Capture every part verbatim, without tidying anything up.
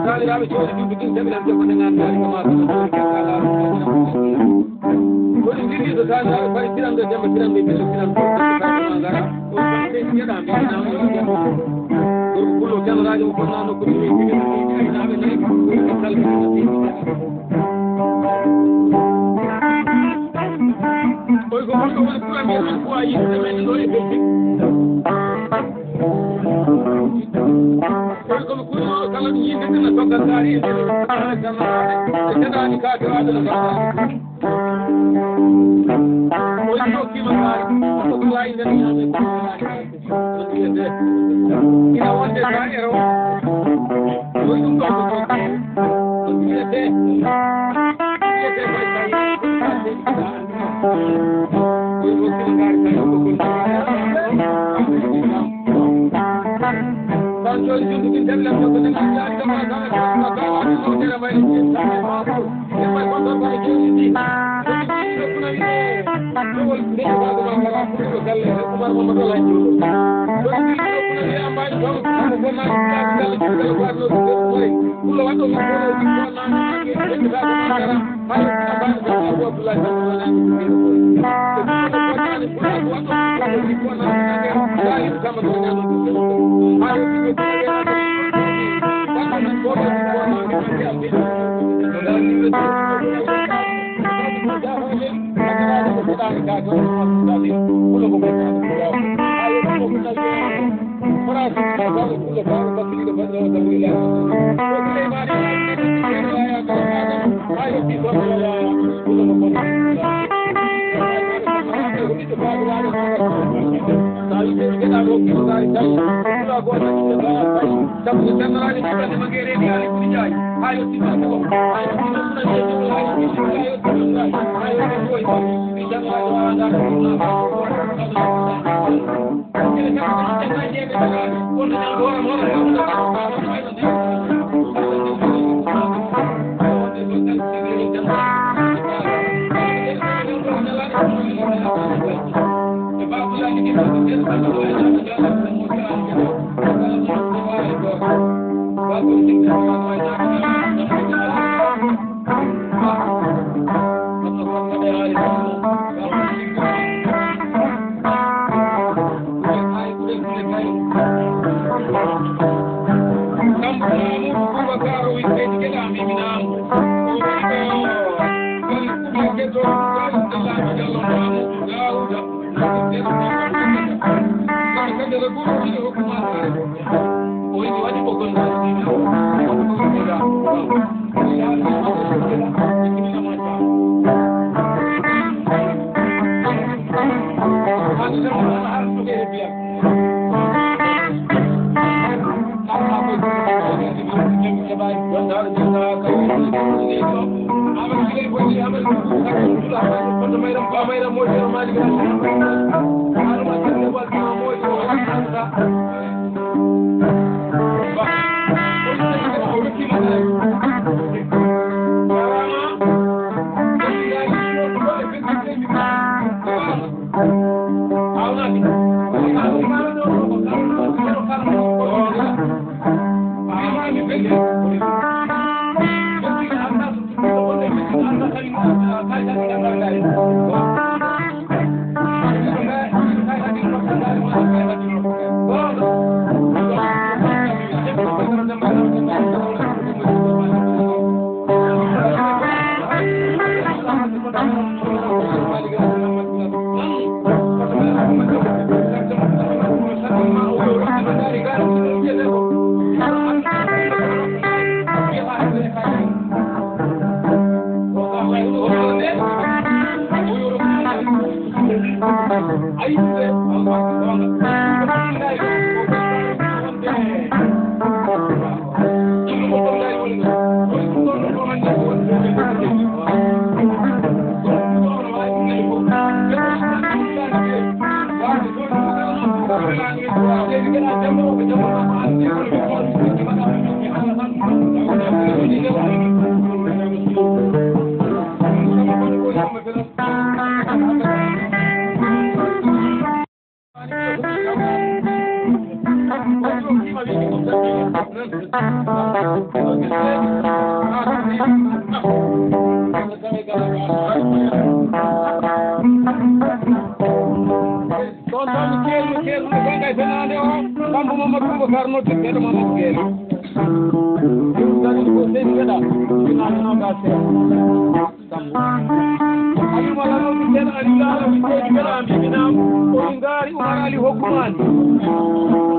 Taaniraaɓe jooɗi ɗum ɗin tawi nan ko nde ngannduɗaa ko maa ɗum ɗum kala. Ko ɗum jogii so taaniraaɓe fay tiranɗo Demba, tiranɗo Bello, tiranɗo Bello, tiranɗo Mangara, on tan ɓe njeɗa mbiɗa nawa yo Demba. Gorko pullo janaraajo mo fotnaa nokku ɗum e jiɓe ɗum e aynaaɓe nayi ɗum e kala. Oy ko holɗo woni premier emploi yimɓe men ɗo e Belgique? Kono komi kuuɗo kala ɗum yimɓe ɓe na toggal gaari e nder ɓe seɗaani ka kewaaɓe no gaari. Woni ɗo kima gaari, ko ko waawi nder ñaame. Ina wonde gaari e rewo. Woni ɗum ɗo ko ɗum wiyete. Wiyete koye gaari. Ɗon tan mi keeri, mi keeri, mi gonga e fenaande o, Sambo Mamadou Boubacar noddi, ɓeɗo Mamadou Keeri. Ɗum kadi ko seni geɗa, ɗum nani noon ga seeɗa. Sambo. Aliou Mala noon, mi keeri Aliou Lala, mi keeri geɗa, mi binam, o ngaari Oumar Ali hokkumaani.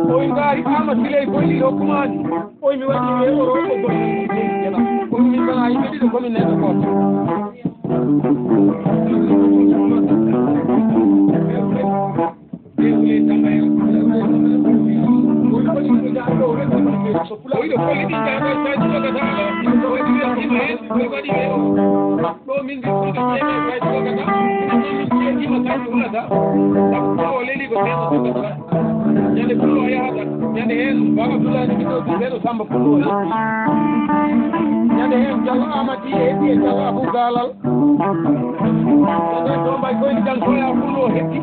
O ngaari Ama Siley Boyli hokkumaani. Oy, mi waɗi e oro ko goɗɗo. Oy, min kala yimɓe ɗiɗo ko min neɗɗo gooto. Oy, ɗo ko yiɗi jaaɓe, tawi ɗo gata, ɗo waɗi weltima heen, ɗo waɗi e oro. Ɗo min mbi ko ɓe jeeɗa kay ɗo gata, min jeeɗima kay ɗo wulata. Sabu ko o leli ko seeɗa ɗo gata. Ñande pullo o yahata, ñande heen Baba Abdoulaye ne mbiɗo ɗum seeɗa Samba pullo o yahata. Ñande heen Diallo Amadi e heddi e Diallo Abou Galal. Ñande ɗo mbay koyni jang koya pullo o heddi.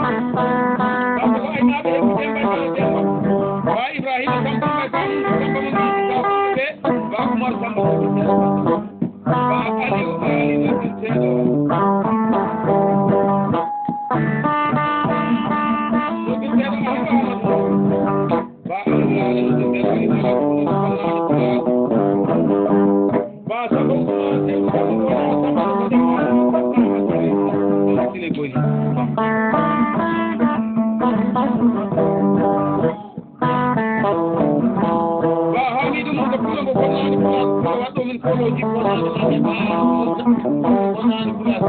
Kanko ko aynaaɓe heɓi Demba Ndiaye Demba. Ba Ibrahima Samba, Samba, Samba mo ngiɗi Samba ɓe, Ba Oumar Samba. Ba Aliou Ali noddirteeɗo. Noddirteeɗo Amadou Amadou. Ba Aliou Ali noddirteeɗo Ali Ba Oumar Samba. Ba Samba Oumar Samba Samba Samba Samba Sile Boy. Ba Hamidou Moussa Pula mo bonnaani Pula, Pula waɗɗo min koloji bonnaani bonnaani Pula.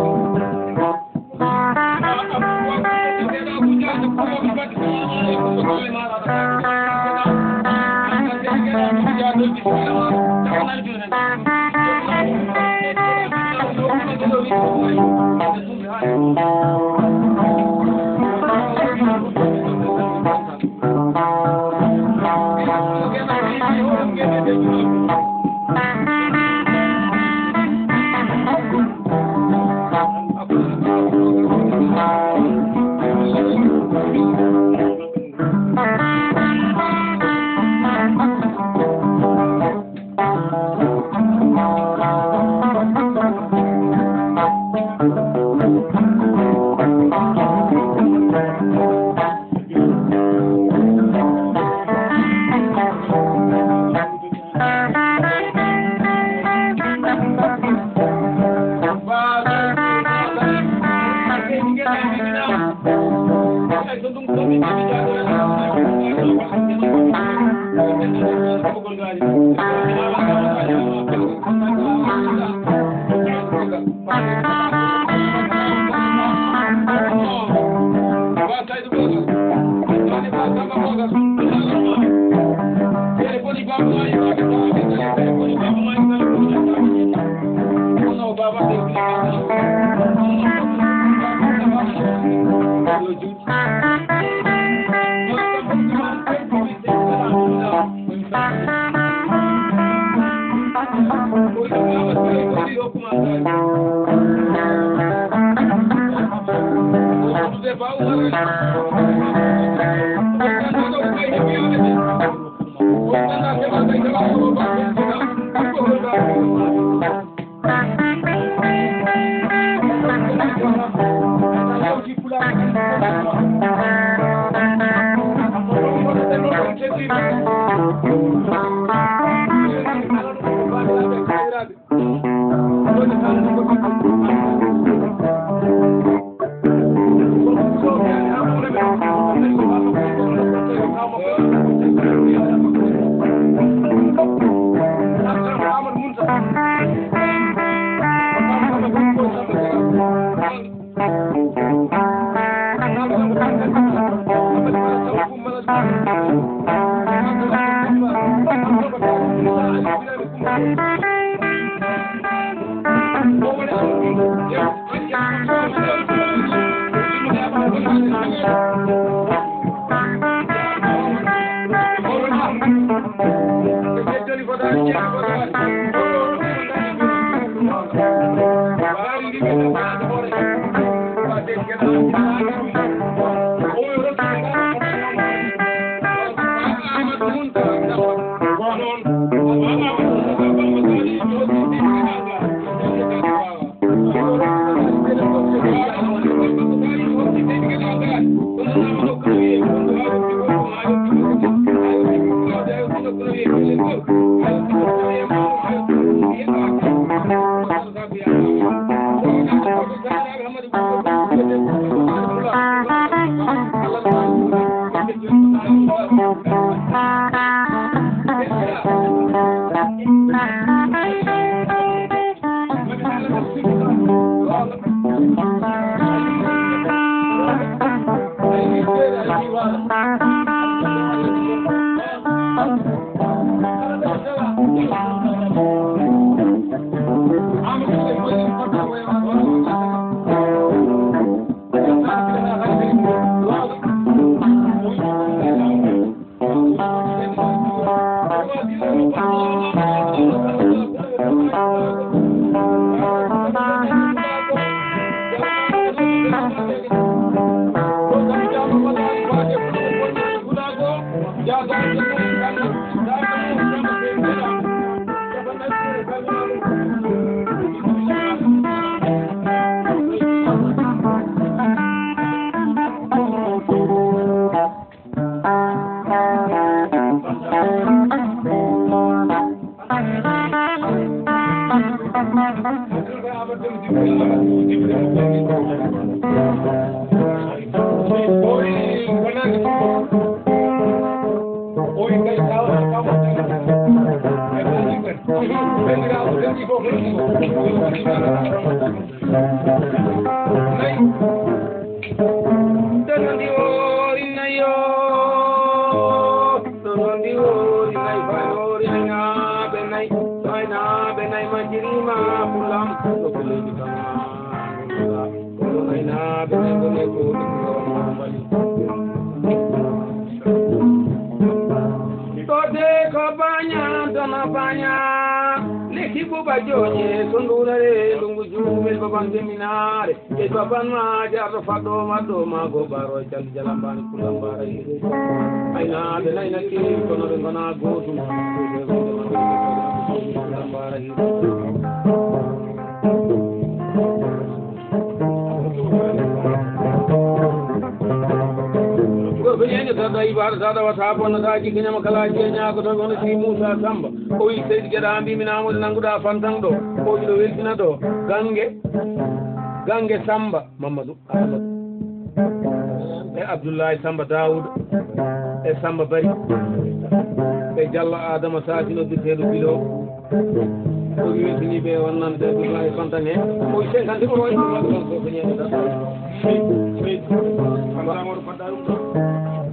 Donondi woori nayi o, donondi woori nayi, fay woori aynaaɓe nayi, aynaaɓe nayi majjiriima pulam, ko ko leydi kam, ko ɗum aynaaɓe nayi ngoni ko ɗum ɗo mbali. Ɗo de ko baña, dono baña, lekki buba jooje, so nduurare, ndungu juumel, baban deminaare. E baban ma jarɗo faɗɗo maɗɗo ma go baro e caldi jalambani kullambara hiro. Aynaaɓe nayi na keewi kono ɓe ngona gootum. Kullambara hiro. Goɗɗo ñande taɗa ibara taɗa wata bonna ta jikke ñama kala jiya ñaago to hono si Moussa Samba. O wi seydi geɗa mbi mi namude nannguɗa fantan ɗo. O wi ɗo weltina ɗo. Gange. Gange Samba. Mamadou Amadou e Abdoulaye Samba Daouda e Samba Bari e Diallo Adama Safi noddirteeɗo Bilo. O weltini ɓe wonnande Abdoulaye Fantan he. O cinquante euro e ɗum waɗi ɗon ko ko ñeeɗo.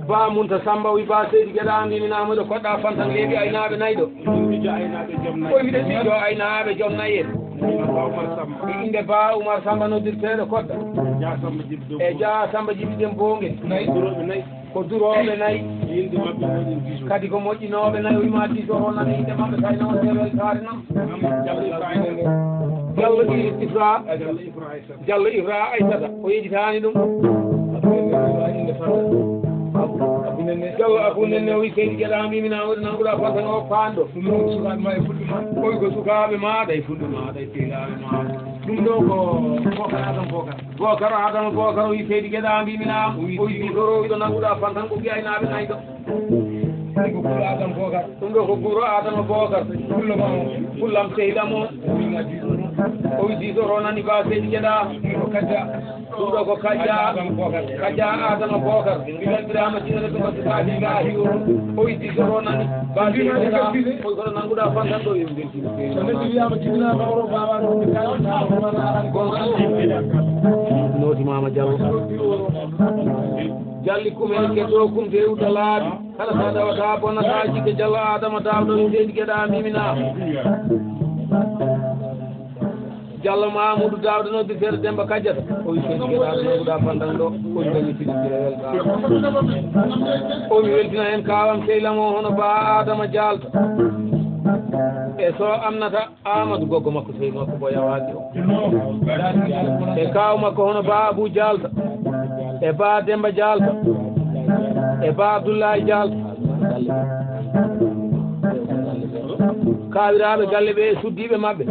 Ba Munta Samba wi ba seydi geɗa andi ni namuɗo koɗɗa Fantan leeɓi aynaaɓe nayi ɗo. Ko miɗen miijo aynaaɓe joom nayi en. Inde Ba Umar Samba noddirteeɗo Kodda. E Dia Samba Jibi Dem Bonge. Ko durooɓe nayi. Kadi ko moƴƴinooɓe nayi, o wima diso o nana inde maɓɓe tawi noon tewel taare noon. Diallo Ifra. Diallo Ifra Aysata, o yejitaani ɗum. Diallo Abou Nenne, o wi seydi geɗa mbimi na waɗi nanguɗa fanta o paanɗo. Ɗum ɗo ko sukaaɓe ma e fulɓe ma. Oy ko sukaaɓe maaɗa e fulɓe maaɗa e sehilaaɓe maaɗa. Ɗum ɗo ko Bokar Adama Bokar. Bokar Adama Bokar, o wi seydi geɗa mbimi na. O wi soro wiɗo nanguɗa fantan ko ɓiyaynaaɓe nayi ɗo. Ɗum ko Guro Adama Bokar. Ɗum ɗo ko Guro Adama Bokar. Fullo ma o. Fullam sehila mo. O wi diso ronani ba seydi geɗa. Ɗum ko Kajja. Ɗum ɗo ko Kajja. Kajja Adama Bokar. Mbiɗen Birama Jinere ɗum ko sukaaji Ibrahima. O wi diso ronani. Ba seydi geɗa. O wi kono nanguɗa fantan ɗo yo. So neɗɗo wiyama jibinama oro bawa ɗum. No Mama Diallo. Jalli kumen ke ɗo kumte uta laabi. Kala sa dawata bonata jikke Diallo Adama Daawda ɗum ndendi geɗa mimina. Diallo Mamoudou Daawda noddirteeɗo Demba Kadiata. O wi seydi geɗa ɗo nodduɗa fandan ɗo. O wi dañi fiɗi fiɗa welta. O wi weltina en kawam sey lamo hono ba Adama Diallo. E so amnata Amadou goggo makko sey makko bo yawaaki o. E kaaw makko hono ba Abou Diallo. E ba Demba Diallo. E ba Abdoulaye Diallo. Kaawiraaɓe galle ɓe e suddiiɓe maɓɓe.